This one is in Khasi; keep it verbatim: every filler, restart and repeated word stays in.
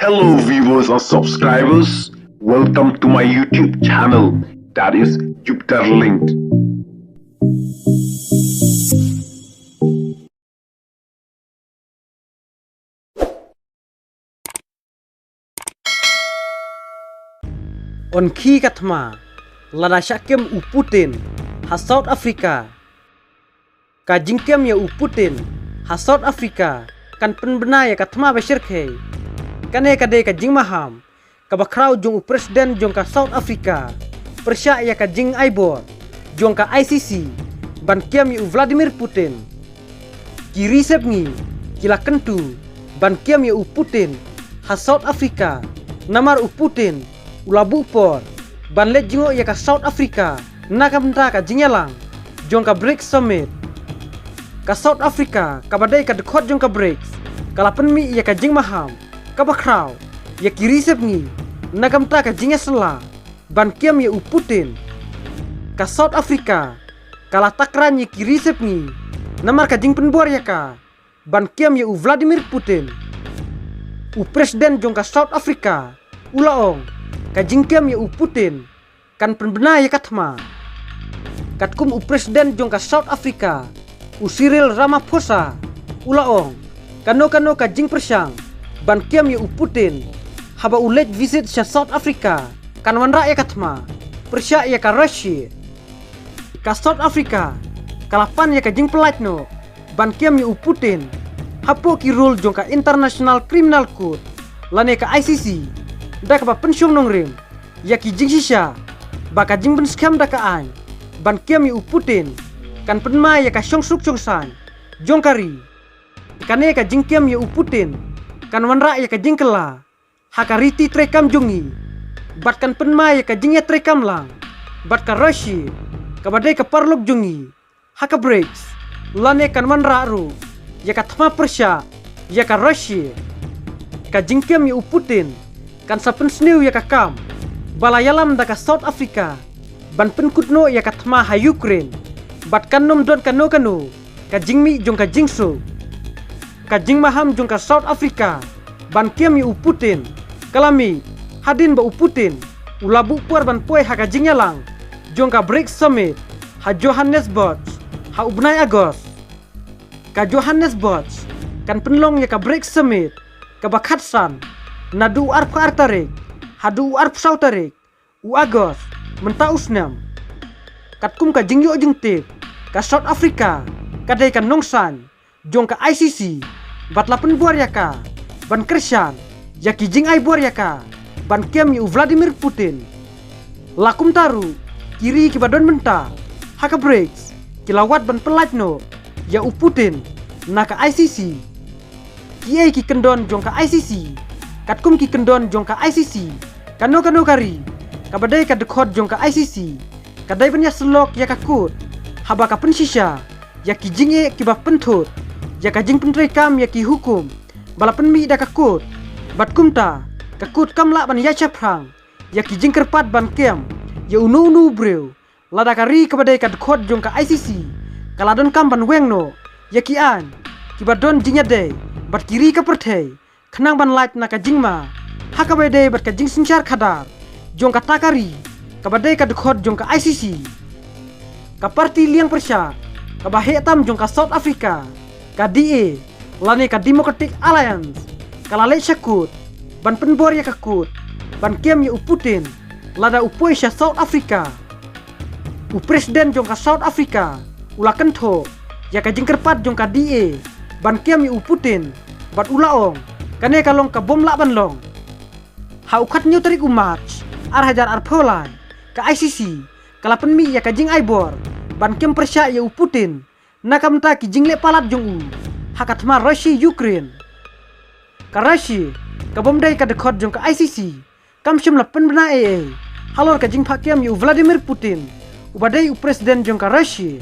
Hello viewers and subscribers, welcome to my YouTube channel, that is Jupiter Linked. Yn khie ka thma lada shah kem u Putin ha South Africa. Ka jingkem ïa u Putin ha South Africa kan pynbna ïa ka thma ba shyrkhei. Kane ka dei ka jingmaham kaba khraw jong u President jong ka South Africa pyrshah ïa ka jingai bor jong ka I C C ban kem ïa u Vladimir Putin. Ki ri sepngi ki la kyntu ban kem ïa u Putin ha South Africa, namar u Putin u la buh por ban leit jngoh ïa ka South Africa na ka bynta ka jingïalang jong ka BRICS Summit. Ka South Africa kaba dei ka dkhot jong ka BRICS ka la pynmih ïa ka jingmaham kaba khraw ïa ki ri sepngi na ka bynta ka jingïasylla ban kem ïa u Putin. Ka South Africa ka la takran ïa ki ri sepngi namar ka jingpynbor ïa ka ban kem ïa u Vladimir Putin. U President jong ka South Africa u la ong ka jingkem ïa u Putin kan pynbna ïa ka thma. Katkum u President jong ka South Africa, u Cyril Ramaphosa u la ong, kano kano ka jingpyrshang ban kem ïa u Putin haba u leit visit sha South Africa kan wanrah ïa ka thma pyrshah ïa ka Russia. Ka South Africa ka la pan ïa ka jingpyllait noh ban kem ïa u Putin hapoh ki rule jong ka International Criminal Court lane ka I C C, da kaba pynshong nongrim ïa ki jingshisha ba ka jingpynskhem da ka aiñ ban kem ïa u Putin kan pynmai ïa ka shongsuk shongsaiñ jong ka ri. Kane ka jingkem ïa u Putin kan wanrah ïa ka jingkylla ha ka riti treikam jong ngi bad kan pynmai ïa ka jingïatreikam lang bad ka Russia kaba dei ka paralok jong ngi ha ka BRICS, lane kan wanrah ruh ïa ka thma pyrshah ïa ka Russia. Ka jingkem ïa u Putin kan sa pynsniew ïa ka kam ba la ïalam da ka South Africa ban pynkut noh ïa ka thma ha Ukraine bad kan nym don kano kano ka jingmih jong ka jingsuk. Ka jingmaham jong ka South Africa ban kem ïa u Putin ka la mih hadien ba u Putin u la buh por ban poi ha ka jingïalang jong ka BRICS Summit ha Johannesburg ha u bnai August. Ka Johannesburg kan pynlong ïa ka BRICS Summit kaba khatsan naduh u arphew ar tarik haduh u arphew saw tarik u August mynta u snem. Katkum ka jingïoh jingtip, ka South Africa ka dei ka nongsaiñ jong ka I C C bad la pynbor ïa ka ban kyrshan ïa ki jingai bor ïa ka ban kem ïa u Vladimir Putin. La kumta ruh ki ri kiba don mynta ha ka BRICS ki la wad ban pyllait noh ïa u Putin na ka I C C. Kiei ki kyndon jong ka I C C? Katkum ki kyndon jong ka I C C, kano kano ka ri kaba dei ka dkhot jong ka I C C ka dei ban ïasyllok ïa ka kut haba ka pynshisha ïa ki jingeh kiba pynthut ïa ka jingpyntreikam ïa ki hukum ba la pynmih da ka kut. Bad kumta ka kut kam lah ban ïaishaphrang ïa ki jingkyrpad ban kem ïa uno uno u briew. Lada ka ri kaba dei ka dkhot jong ka I C C ka la donkam ban weng noh ïa ki aiñ kiba don jingïadei bad ki ri ka pyrthei khnang ban lait na ka jingma ha kaba ïadei bad ka jingsynshar khadar jong kata ka ri kaba dei ka dkhot jong ka I C C, ka parti liang pyrshah kaba heh tam jong ka South Africa, ka D A lane ka Democratic Alliance, ka la leit sha kut ban pynbor ïa ka kut ban kem ïa u Putin lada u poi sha South Africa. U President jong ka South Africa u la kynthoh ïa ka jingkyrpad jong ka D A ban kem ïa u Putin bad u la ong kane ka long ka bym lah ban long. Ha u khathynñiew tarik u March ar hajar arphew lai, ka I C C ka la pynmih ïa ka jingai bor ban kem pyrshah ïa u Putin na ka bynta ki jingleh palat jong u ha ka thma Russia Ukraine. Ka Russia ka bym dei ka dkhot jong ka I C C kam shym la pynbna ei ei halor ka jingphah kem ïa u Vladimir Putin uba dei u President jong ka Russia.